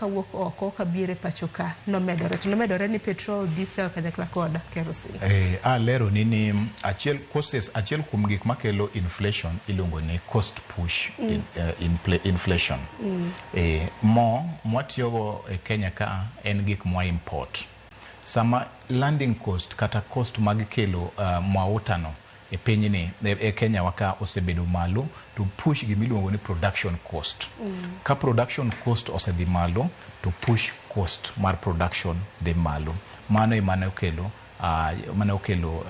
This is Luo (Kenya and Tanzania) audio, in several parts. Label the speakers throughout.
Speaker 1: kawuok oko kabiro e pacho ka nomedore, to nomedore ni petrol, diesel kanyakla kod kerosene.
Speaker 2: Alero ni achiel causes, achiel kuom gik makelo inflation iluongo ni cost push inflation. Mo mwatiyogo e Kenya ka en gik mwa import. Sama landing cost kata cost mag kelo mauta no e pinyni e Kenya wa ka osebedo malo, to push gimiluongo ni production cost. Ka production cost osedhi malo, to push cost mar production dhi malo. Mano ema ne okelo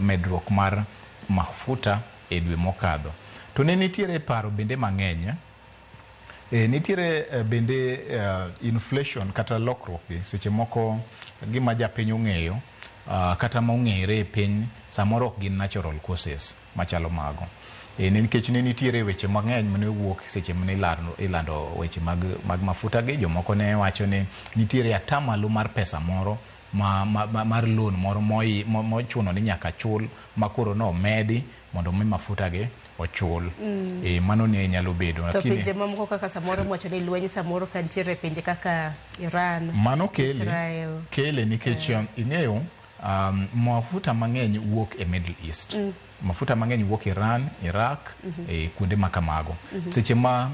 Speaker 2: medruok mar mafuta e dwe mokadho. To ne nitiere paro bende mang'eny. Nitiere bende inflation kata lokruok gi seche moko gima japiny ong'eyo, kata mong'ere e piny samoro ok gin natural causes machalo mago. Nikech ne nitiere weche mang'eny mane wuok seche mane ilando weche mag mafuta gi, jomoko ne wacho ni nitiere atamalo mar pesa moro mar loan moro mochuno ni nyaka chul, ma koro nomedi mondo mi mafuta gi ochul. Mano ne nyalo bedo.
Speaker 1: To pinje mamoko kaka samoro mwacho ni lweny samoro ka nitiere pinje kaka Iran,
Speaker 2: mano kele,
Speaker 1: Israel.
Speaker 2: Kele nikech ing'eyo mafuta mang'eny wuok e Middle East. Mafuta mang'eny wuok Iran, Iraq, kuonde ma kamago. Seche ma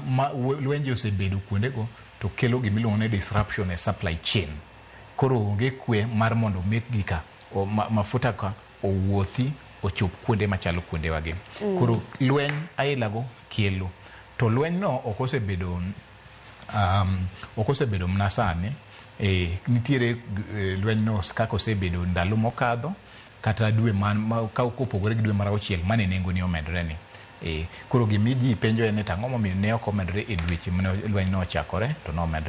Speaker 2: lwenje osebedo kuondego to kelo gimiluongo ni disruption e supply chain. Koro onge kwe mar mondo mek gika mafuta ka owuothi ochop kuonde machalo kuondewagi. Koro lweny ailago kelo. To lweny no ok osebedo mana sani. Nitiere lweny no kaka osebedo ndalo mokadho kata dwe ka kopogore gi dwe mar auchiel mane nengo ni omedore ni. Koro gimi ji penjo en ni to ang'o momiyo ne ok omedore e dweche mane lweny no ochakore to nomedore.